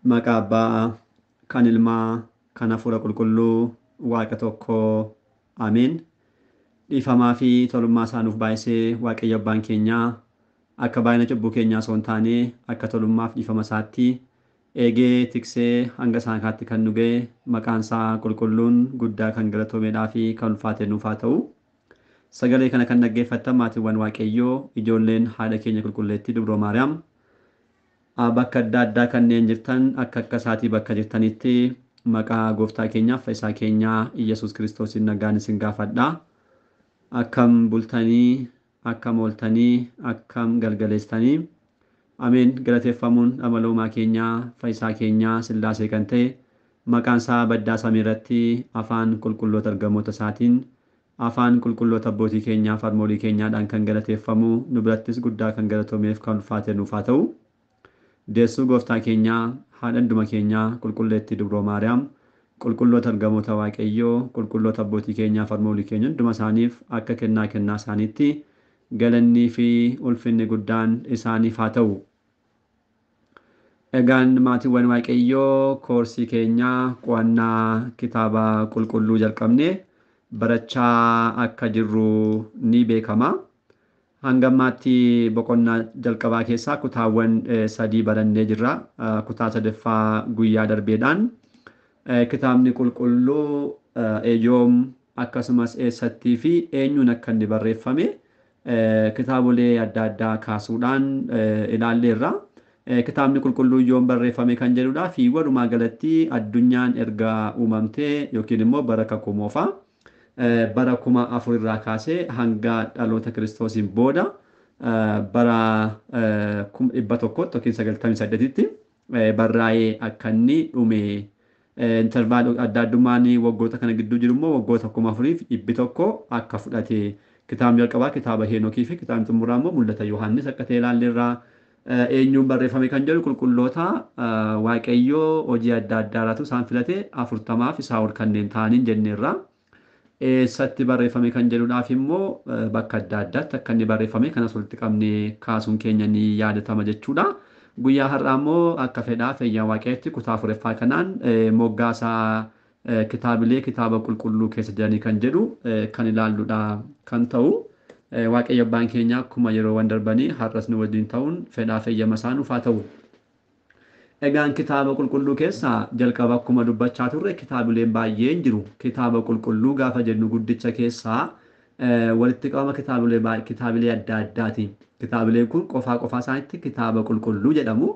Maqaa Abbaa, kan Ilmaa, kan Hafuura Qulqulluu, Waaqa tokkoo. Ameen. Dhiifamaa fi tolummaa isaa nuuf baay'isee Waaqayyo Abbaan keenyaa akka baay'ina cubbuu keenyaa osoo hin taane akka tolummaaf dhiifama isaatti eegee tiksee hanga isaan kaatti kan nu ga'e maqaan isaa qulqulluun guddaa kan galatoomeedhaa fi kan ulfaate nuuf haa ta'u. Sagalee kana kan dhaggeeffattan maatiiwwan Waaqayyoo, ijoolleen haadha keenya qulqulleettii Dubroo Maariyaam, bakka adda addaa kanneen jirtan akka akka isaatii bakka jirtanitti maqaa gooftaa keenyaaf fayyisaa keenyaa Iyyasuus Kiristoosiin nagaan isin gaafadha. Akkam bultanii, akkam ooltanii, akkam galgaleessitanii. Ameen. Galateeffamuun amala uumaa keenyaa, fayyisaa keenyaa Sillaasee kan ta'e maqaan isaa baddaa samii irratti afaan qulqulloota ergamoota isaatiin, afaan qulqulloota abbootii keenyaa fi harmoolii keenyaadhaan kan galateeffamu, nu birattis guddaa kan galatoomeef kan ulfaate nuuf haa ta'u. Deessuu gooftaa keenyaa, haadha hunduma keenyaa qulqulleettii Dubroo Maariyaam, qulqulloota ergamoota Waaqayyoo, qulqulloota abbootii keenyaa fi harmoolii keenya hunduma isaaniif akka kennaa kennaa isaaniitti galannii fi ulfinni guddaan isaaniif haa ta'u. Egaan maatiiwwan Waaqayyoo, koorsii keenyaa qo'annaa kitaaba qulqulluu jalqabne barachaa akka jirru ni beekama. Hanga ammaatti boqonnaa jalqabaa keessaa kutaawwan 3 barannee jirra. Kutaa 3ffaa guyyaa darbeedhaan kitaabni qulqulluu yoom akkasumas eessattii fi eenyuun akka inni barreeffame kitaabolee adda addaa kaasuudhaan ilaalleerra. Kitaabni qulqulluu yoom barreeffame kan jedhudhaa fi walumaa galatti addunyaan erga uumamtee yookiin immoo bara kakuu moofaa bara 4000 irraa kaasee hanga dhaloota Kiristoosiin booda bara 100 yookiin 98tti barraa'ee akka inni dhume, intervaal adda addummaan waggoota kana gidduu jiru immoo waggoota 4100 akka fudhate, kitaabni jalqabaa kitaaba Heenokii fi kitaabni xumuraa immoo mul'ata Yohaannis akka ta'e ilaalleerra. Eenyuun barreeffame kan jedhu qulqulloota Waaqayyoo hojii adda addaa irraatu isaan filate 40f isaa ol kanneen ta'aniin jenneerra. Eessatti barreeffame kan jedhudhaaf immoo bakka adda addaatti akka inni barreeffame kanas walitti qabnee kaasuun keenya ni yaadatama jechuudha. Guyyaa har'aa immoo akka fedhaa fayyaa Waaqayyootti kutaa 4ffaa kanaan moggaasaa kitaabilee kitaaba qulqulluu keessa jiranii kan jedhu kan ilaalludha kan ta'u. Waaqayyo Abbaan keenya akkuma yeroowwan darbanii har'as nu wajjin ta'uun fedhaa fayyama isaa nuuf haa ta'u. Egaan kitaaba qulqulluu keessa jalqaba akkuma dubbachaa turre kitaabileen baay'een jiru. Kitaaba qulqulluu gaafa jennu guddicha keessaa walitti qabama kitaabilee adda addaati. Kitaabileen kun qofaa qofaa isaaniitti kitaaba qulqulluu jedhamu.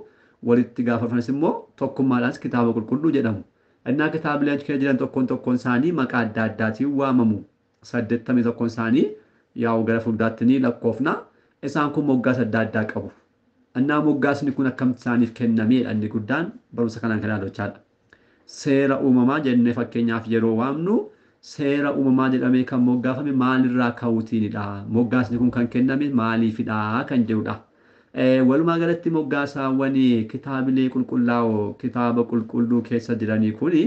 Walitti gaafa dhufanis immoo tokkummaadhaanis kitaaba qulqulluu jedhamu. Innaa kitaabileen achi keessa jiran tokkoon tokkoon isaanii maqaa adda addaatiin waamamu. 81 isaanii yaa'u gara fuulduraatti ni lakkoofna. Isaan kun moggaasa adda addaa qabu. Innaa moggaasni kun akkamitti isaaniif kennameedha inni guddaan barumsa kanaan kan ilaalu. Seera uumamaa jennee fakkeenyaaf yeroo waamnu seera uumamaa jedhamee kan moggaafame maalirraa ka'uutiinidha? Moggaasni kun kan kenname maaliifidha kan jedhudha. Walumaa galatti moggaasaawwan kitaabilee qulqullaa'oo kitaaba qulqulluu keessa jiranii kuni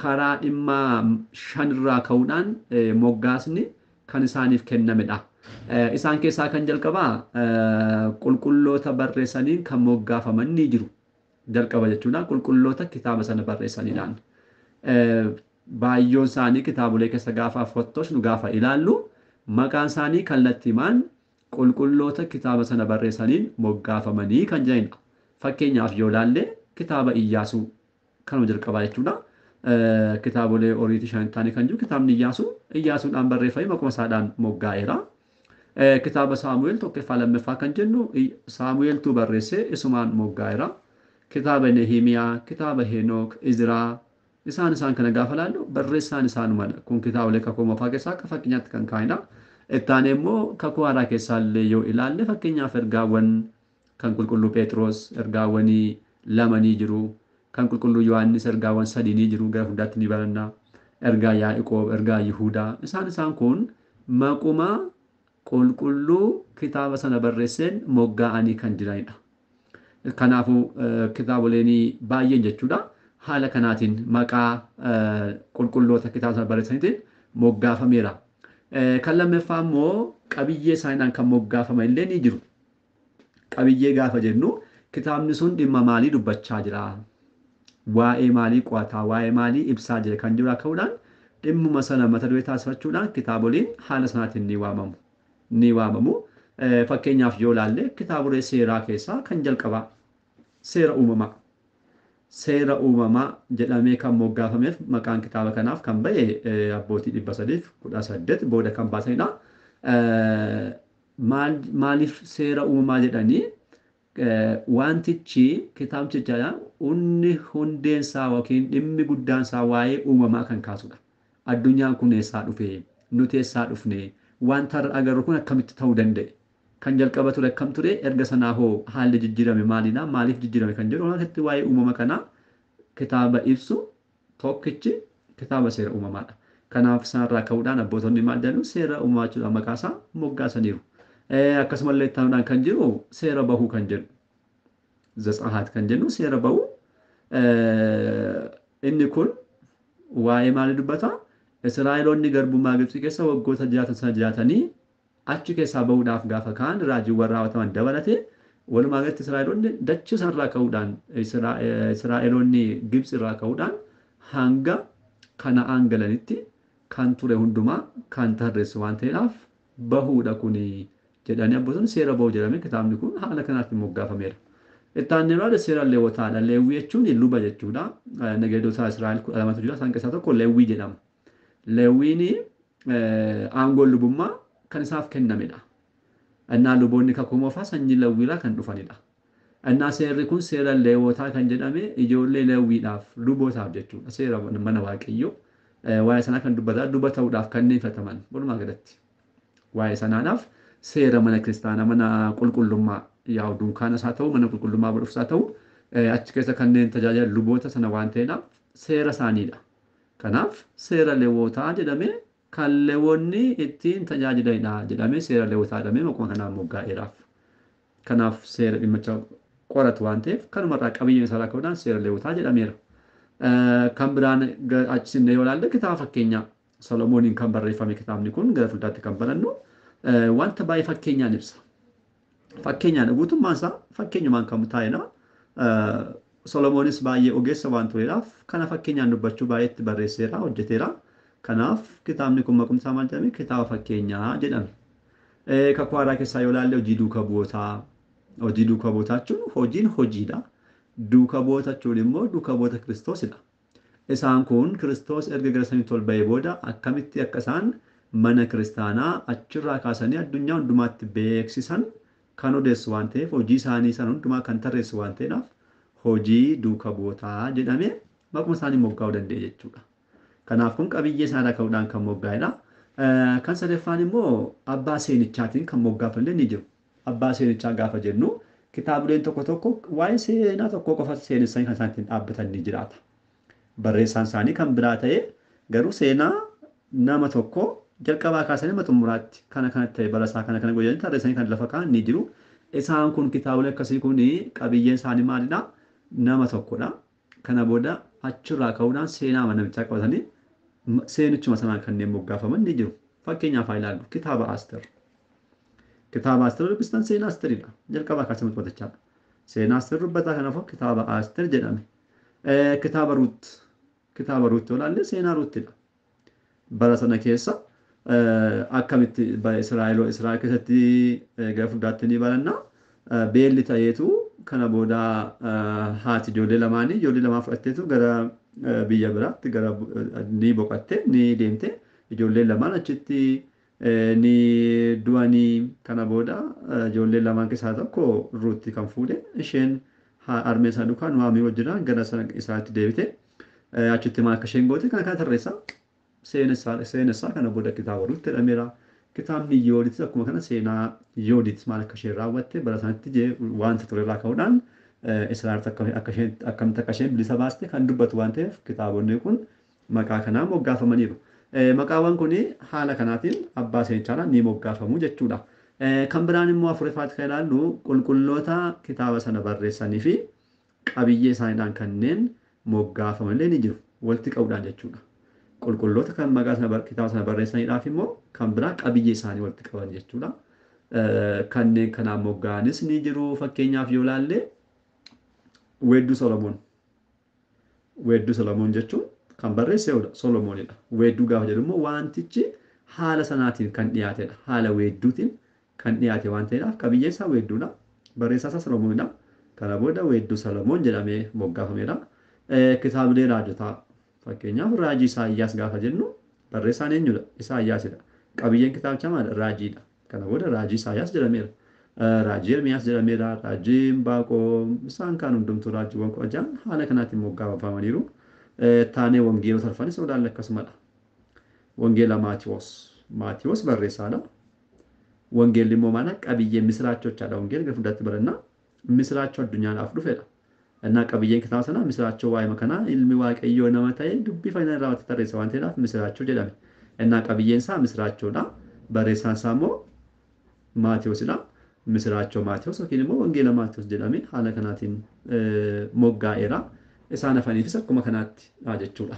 karaa dhimma 5 irraa ka'uudhaan moggaasni kan isaaniif kennamedha. Isaan keessaa kan jalqabaa qulqulloota barreessaniin kan moggaafaman ni jiru. Jalqaba jechuudha qulqulloota kitaaba sana barreessaniidhaan. Baay'oon isaanii kitaabolee keessa gaafa fottosnu gaafa ilaallu maqaan isaanii kallattiimaan qulqulloota kitaaba sana barreessaniin moggaafamanii kan jiranidha. Fakkeenyaaf yoo ilaalle kitaaba Iyyaasuu kanuma jalqabaa jechuudha. Kitaabolee Oriitii 5 ta'anii kan jiru kitaabni Iyyaasuu Iyyaasuudhaan barreeffamee maquma isaadhaan moggaa'eera. Kitaaba Saamu'eel 1ffaa 2ffaa kan jennu Saamu'eeltu barreessee isumaan moggaa'eera. Kitaaba Nehimiyaa, kitaaba Henook, Izraa isaan kana gaafa ilaallu barreessaan isaanumadha. Kun kitaabolee kakuu moofaa keessaa akka fakkeenyaatti kan kaa'edha. Itti aanee immoo kakuu haaraa keessaa illee yoo ilaalle fakkeenyaaf ergaawwan kan qulqulluu Phexros ergaawwan 2 ni jiru. Kan qulqulluu Yohaannis ergaawwan 3 ni jiru. Gara fuulduraatti ni baranna. Ergaa Yaaqoob, ergaa Yihuudaa isaan kun maquma qulqulluu kitaaba sana barreesseen moggaa'anii kan jiranidha. Kanaafuu kitaaboleen baay'een jechuudha haala kanaatiin maqaa qulqulloota kitaaba sana barreessaniitiin moggaafameera. Kan lammaffaa immoo qabiyyee isaaniidhaan kan moggaafaman illee ni jiru. Qabiyyee gaafa jennu Kitaabni sun dhimma maalii dubbachaa jira? Waa'ee maalii qo'ataa? Waa'ee maalii ibsaa jira? Kan jiru ka'uudhaan dhimmuma sana mata duree taasifachuudhaan kitaaboleen haala sanaatiin ni waamamu. Ni waamamu. Fakkeenyaaf yoo ilaalle kitaabolee seeraa keessaa kan jalqabaa seera uumamaa. Seera uumamaa jedhamee kan moggaafameef maqaan kitaaba kanaaf kan ba'e abbootii 318 booda kan baasanidha. Maaliif seera uumamaa jedhanii wantichi kitaabnicha inni hundeensaa yookiin dhimmi guddaansaa waa'ee uumamaa kan kaasudha. Addunyaan kun eessaa dhufe? Nuti eessaa dhufne? Wanta har'a agarru kun akkamitti ta'uu danda'e? Kan jalqaba ture akkam ture? Erga sanaa hoo haalli jijjiirame maalidha? Maaliif jijjiirame kan jedhu wanti waa'ee uumama kanaa kitaaba ibsu tokkichi kitaaba seera uumamaadha. Kanaaf sanarraa ka'uudhaan abbootonni maal jedhu seera uumamaa jechuudhaan maqaa isaa moggaasaniiru. Akkasumallee itti aanuudhaan kan jiru seera bahuu kan jedhu. Zatsahaat kan jennu seera bahuu. Inni kun waa'ee maalii dubbata? Israa'eloonni garbummaa Gibxii keessa waggoota jiraatan sana jiraatanii achi keessaa bahuudhaaf gaafa ka'an raajiiwwan raawwataman dabalatee walumaa galatti Israa'eloonni dachee sanarraa ka'uudhaan Israa'eloonni Gibxi irraa ka'uudhaan hanga Kana'aan galanitti kan ture hundumaa kan tarreessu waan ta'eedhaaf bahuudha kuni jedhanii abbootonni seera bahuu jedhamee kitaabni kun haala kanaatiin moggaafameera. Itti aanee ilaalle seera Leewwotaadha. Leewwii jechuun luba jechuudha. Nageedota Israa'el 12tu jira. Isaan keessaa tokko Leewwii jedhama. Leewwiin aangoon lubummaa kan isaaf kennamedha. Innaa luboonni kakuu moofaa sanyii Leewwiirraa kan dhufanidha. Innaa seerri kun seera Leewwotaa kan jedhame ijoollee Leewwiidhaaf lubootaaf jechuudha. Seera mana Waaqayyoo waa'ee sanaa kan dubbata luba ta'uudhaaf kanneen filataman walumaa galatti. Waa'ee sanaadhaaf seera mana kiristaanaa mana qulqullummaa yaa'u dunkaanas haa ta'u mana qulqullummaa godhuufis haa ta'u achi keessa kanneen tajaajilan luboota sana waan ta'eedhaaf seera isaaniidha. Kanaaf seera Leewwotaa jedhamee kan Leewwonni ittiin tajaajilanidha jedhamee seera Leewwotaa jedhamee maquma kanaan moggaa'eeraaf. Kanaaf seera dhimmicha qoratu waan ta'eef kanumarraa qabiyyeen isaa ka'uudhaan seera Leewwotaa jedhameera. Kan biraan achi sinnee yoo ilaalle kitaaba fakkeenyaa Solomooniin kan barreeffame kitaabni kun gara fuulduraatti kan barannu wanta baay'ee fakkeenyaan ibsa. Fakkeenyaan guutummaan isaa fakkeenyumaan kan taa'edha. Solomoonis baay'ee ogeessa waan tureedhaaf kana fakkeenyaan dubbachuu baay'eetti barreesseera hojjeteera. Kanaaf kitaabni kun maqumsaa maal jedhame kitaaba fakkeenyaa jedhame. Kakuu haaraa keessaa yoo ilaalle hojii duuka bu'ootaa. Hojii duuka bu'ootaa jechuun hojiin hojiidha. Duuka bu'oota jechuun immoo duuka bu'oota Kiristoosidha. Isaan kun Kiristoos erga gara samiitti ol ba'ee booda akkamitti akka isaan mana kiristaanaa achirraa kaasanii addunyaa hundumaatti beeksisan kan odeessu waan ta'eef hojii isaanii sana hundumaa kan tarreessu waan ta'eedhaaf hojii duuka bu'ootaa jedhamee maquma isaanii moggaa'uu danda'e jechuudha. Kanaaf kun qabiyyee isaarraa ka'uudhaan kan moggaa'edha. Kan sadaffaan immoo abbaa seenichaatiin kan moggaafaman ni jiru. Abbaa seenichaa gaafa jennu kitaabileen tokko tokko waa'ee seenaa tokko qofa seenessanii kan isaan ittiin dhaabbatan ni jiraata. Barreessaan isaanii kan biraa ta'e garuu seenaa nama tokko jalqabaa kaasanii hamma xumuraatti kana kana ta'e barasaa kana kana godhanii tarreessanii kan lafa kaa'an ni jiru. Isaan kun kitaabolee akkasii kun qabiyyeen isaanii maalidha? Nama tokkodha. Kana booda achirraa ka'uudhaan seenaa namichaa qabatanii seenichuma sanaan kanneen moggaafaman ni jiru. Fakkeenyaaf haa ilaallu kitaaba Asteer. Kitaaba Asteer dubbistan seenaa Asteeridha. Jalqabaa kaasee matumachaadha. Seenaa Asteer dubbataa kanaafuu kitaaba Asteer jedhame. Kitaaba Ruut. Kitaaba Ruut yoo ilaalle seenaa Ruuttidha. Bara sana keessa akkamitti Israa'el keessatti gara fuulduraatti ni baranna. Beelli ta'eetu kana booda haati ijoollee lamaanii ijoollee lamaa fudhatteetu gara biyya biraatti gara ni boqotte ni deemte ijoolleen lamaan achitti ni du'anii kana booda ijoollee lamaan keessaa tokko Ruutti kan fuudhe isheen harmee isaa duukaa Nuhaamii wajjinaan gara isaatti deebite achitti maal akka isheen goote kana kana tarreessa seenessaa kana booda kitaaba Ruutti jedhameera. Kitaabni Yoodit akkuma kana seenaa Yoodit maal akka isheen raawwatte bara sanatti wanta ture irraa ka'uudhaan Israa'el akkamitti akka isheen bilisa baaste kan dubbatu waan ta'eef kitaabonni kun maqaa kanaan moggaafamaniiru. Maqaawwan kun haala kanaatiin abbaa seenichaadhaan ni moggaafamu jechuudha. Kan biraan immoo afuraffaatti kan ilaallu qulqulloota kitaaba sana barreessanii fi qabiyyee isaaniidhaan kanneen moggaafamanillee ni jiru walitti qabuudhaan jechuudha. Qulqulloota kan maqaa sana kitaaba sana barreessaniidhaaf immoo kan biraa qabiyyee isaanii walitti qaban jechuudha. Kanneen kanaan mogga'anis ni jiru. Fakkeenyaaf yoo ilaalle Weedduu Solomoon. Weedduu Solomoon jechuun kan barreesse Solomoonidha. Weedduu gaafa jedhu immoo wantichi haala sanaatiin kan dhiyaatedha. Haala weedduutiin kan dhiyaate waan ta'eedhaaf qabiyyeen isaa weedduudha. Barreessaa isaa Solomoonidha. Kana booda Weedduu Solomoon jedhamee moggaafameera. Kitaabilee raajotaa fakkeenyaaf raajii Isaayyaas gaafa jennu barreessaan eenyudha? Isaayyaasidha. Qabiyyeen kitaabichaa maali? Raajiidha. Kana booda raajii Isaayyaas jedhameera. Raajii Ermiyaas jedhameera. Raajii Imbaaqoom isaan kaan hundumtuu raajiiwwan 16 haala kanaatiin moggaafamaniiru. Taanee wangeelota arfanis ilaalle akkasumadha. Wangeela Maatiyoos. Maatiyoos barreessaadha. Wangeelli immoo maala? Qabiyyee misiraachochaadha. Wangeelli gara fuulduraatti baranna. Misiraachoo addunyaadhaaf dhufedha. Innaa qabiyyeen kitaaba sanaa misiraachoo waa'ee kanaa ilmi Waaqayyoo nama ta'e dubbii fayyinaa irraa wanta tarreessa waan ta'eedhaaf misiraachoo jedhame. Innaa qabiyyeen isaa misiraachoodha. Barreessaan isaa immoo Maatiyoosidha. Misiraachoo Maatiyoos yookiin immoo Wangeela Maatiyoos jedhame haala kanaatiin moggaa'eera. Isaan hafaniifis akkuma kanaatti jechuudha.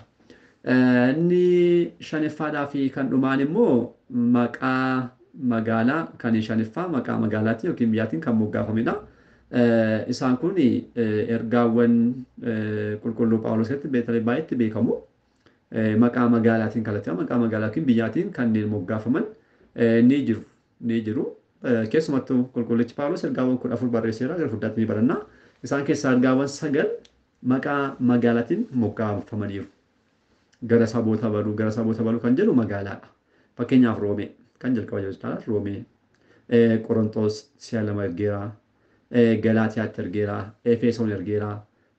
Inni shanaffaadhaa fi kan dhumaan immoo maqaa magaalaa kan shanaffaa maqaa magaalaatiin yookiin biyyaatiin kan moggaafamedha. Isaan kun ergaawwan qulqulluu Phaawulos keessatti baay'eetti beekamu. Maqaa magaalaatiin kallattii maqaa magaalaa yookiin biyyaatiin kanneen moggaafaman ni jiru. Ni jiru. Keessumattuu qulqullichi Phaawulos ergaawwan 14 barreesseera gara fuulduraatti ni baranna. Isaan keessaa ergaawwan 9 maqaa magaalaatiin moggaafamaniiru. Gara saboota baluu gara saboota baluu kan jedhu magaalaadha. Fakkeenyaaf Roomee kan jalqaba jechuudha. Roomee, Qorontoos si'a 2 ergeera. Galaatiyaatti ergeera, Efesoon ergeera,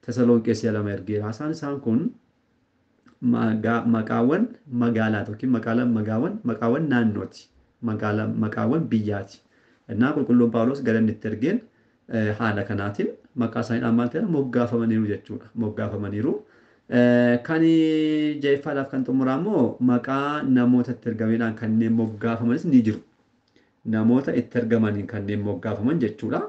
Tasalonqee si'a 2 ergeera. Isaan kun maqaawwan magaalaati yookiin maqaawwan naannooti. Maqaawwan biyyaati. Innaa qulqulluun Phaawulos gara inni itti ergeen haala kanaatiin maqaa isaaniidhaan maal ta'eera moggaafamaniiru jechuudha. Moggaafamaniiru. Kan ja'affaadhaaf kan xumuraa immoo maqaa namoota itti ergameedhaan kanneen moggaafamanis ni jiru. Namoota itti ergamaniin kanneen moggaafaman jechuudha.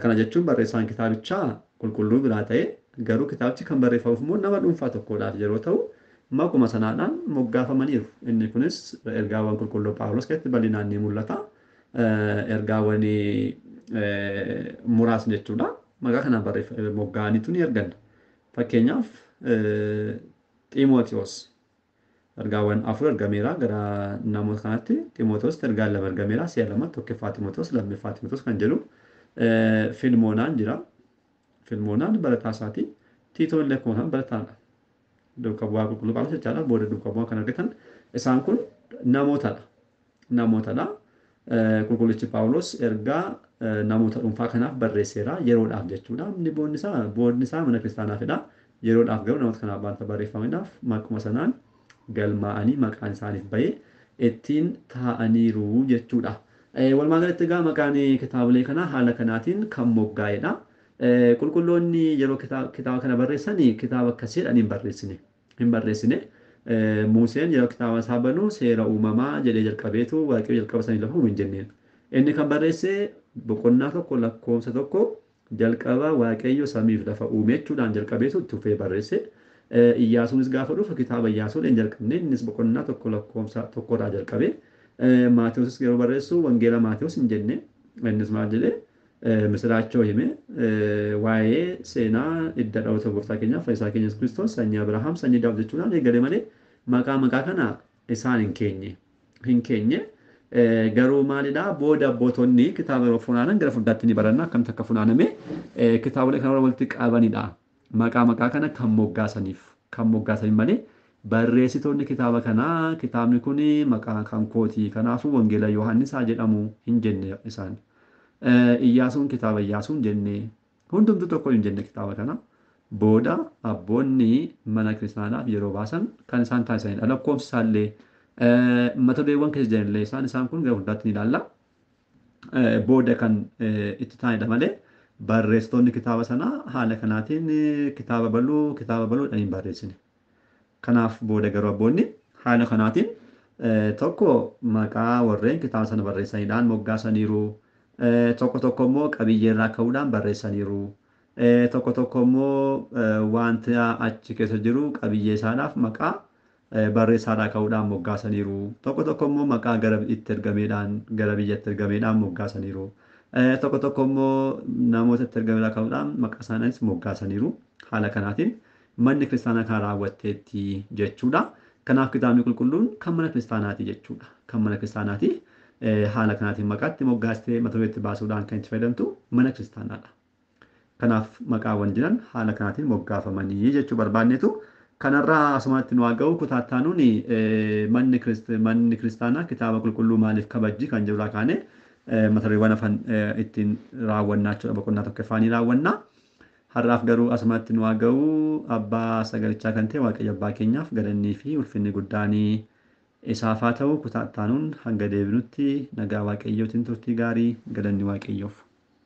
Kana jechuun barreessaan kitaabichaa qulqulluu biraa ta'e garuu kitaabichi kan barreeffamuuf immoo nama dhuunfaa tokkodhaaf yeroo ta'u maquma sanaadhaan moggaafamaniiru. Inni kunis ergaawwan qulqulluu Phaawulos keessatti bal'inaan ni mul'ata. Ergaawwan muraasni jechuudha. Maqaa kanaan moggaa'aniitu ni arganna. Fakkeenyaaf Xiimotewos ergaawwan 4 ergameera gara namoota kanaatti. Xiimotewos ergaan 2 ergameera si'a 2 tokkoffaa Xiimotewos lammaffaa Xiimotewos kan jedhu. Filmoonaan jira. Filmoonaan barataa isaati. Tiitoon illee akkuma kana barataadha. Duuka bu'aa qulqulluu Phaawulos jechaadha. Booda duuka bu'aa kan argatan isaan kun namootadha. Namootadha. Qulqullichi Phaawulos ergaa namoota dhuunfaa kanaaf barreesseera yeroodhaaf jechuudha. Inni boonni isaa mana kiristaanaafidha. Yeroodhaaf garuu namoota kanaaf wanta barreeffamedhaaf maquma sanaan galmaa'anii maqaan isaaniif bahee ittiin taa'aniiru jechuudha. Walumaa galatti egaa maqaan kitaabilee kanaa haala kanaatiin kan moggaa'edha. Qulqulloonni yeroo kitaaba kana barreessan kitaaba akkasii jedhanii hin barreessine. Hin barreessine. Museen yeroo kitaaba isaa banu seera uumamaa jedhee jalqabeetu Waaqayyo jalqaba sanii lafa uume hin jenneen. Inni kan barreesse boqonnaa 1 lakkoofsa 1 jalqaba Waaqayyo samiif lafa uume jechuudhaan jalqabeetu itti fufee barreesse. Iyyaasuunis gaafa dhufu kitaaba Iyyaasuu hin jalqabne innis boqonnaa 1 lakkoofsa 1 irraa jalqabe. Maatewos yeroo barreessu wangeela Maatewos hin jenne innis maal jedhee misiraachoo hime waa'ee seenaa idda dhaloota gooftaa keenyaa fayyisaa keenya Yesuus Kiristoos sanyii Abrahaam sanyii Daawit jechuudhaan eegale malee maqaa kana isaan hin keenye. Garuu maalidhaa booda abbootonni kitaaba yeroo funaanan gara fuulduraatti ni baranna akkamitti akka funaaname kitaabolee kana walitti qabanidha. Maqaa kana kan moggaasaniif malee barreessitoonni kitaaba kanaa kitaabni kun maqaa kan kooti kanaafuu wangeela Yohaannis haa jedhamu hin jenne isaan. Iyyaasuun kitaaba Iyyaasuu hin jenne hundumtuu tokko hin jenne kitaaba kana. Booda abboonni mana kiristaanaaf yeroo baasan kan isaan taasisanidha. Lakkoofsi isaallee mata dureewwan keessa jiranillee isaan kun gara fuulduraatti ni ilaalla. Booda kan itti taanidha malee barreessitoonni kitaaba sanaa haala kanaatiin kitaaba baluudhaan hin barreessine. Kanaaf booda garuu abboonni haala kanaatiin tokko maqaa warreen kitaaba sana barreessaniidhaan moggaasaniiru. Tokko tokko immoo qabiyyeerraa ka'uudhaan barreessaniiru. Tokko tokko immoo wanta achi keessa jiru qabiyyee isaadhaaf maqaa barreessaadhaa ka'uudhaan moggaasaniiru. Tokko tokko immoo maqaa gara itti ergameedhaan gara biyyatti ergameedhaan moggaasaniiru. Tokko tokko immoo namoota itti ergame irraa ka'uudhaan maqaa isaaniis moggaasaniiru. Haala kanaatiin manni kiristaanaa kan raawwatteetti jechuudha. Kanaaf kitaabni qulqulluun kan mana kiristaanaati jechuudha. Kan mana kiristaanaati. Haala kanaatiin maqaatti moggaastee mata dureetti baasuudhaan kan itti fayyadamtu mana kiristaanaadha. Kanaaf maqaawwan jiran haala kanaatiin moggaafamanii jechuu barbaanneetu kanarraa asumatti nu haa ga'u. Kutaa itti aanuun manni kiristaanaa kitaaba qulqulluu maaliif kabajji kan jedhurraa kaane mata dureewwan hafan ittiin raawwannaa jechuudha. Boqonnaa tokkoffaanii raawwannaa. Har'aaf garuu asumatti nu haa ga'u. Abbaa sagalichaa kan ta'e Waaqayyo abbaa keenyaaf galannii fi ulfinni guddaanii isaaf haa ta'u. Kutaa itti aanuun hanga deebinutti nagaa Waaqayyootiin turtii gaarii, galanni Waaqayyoof.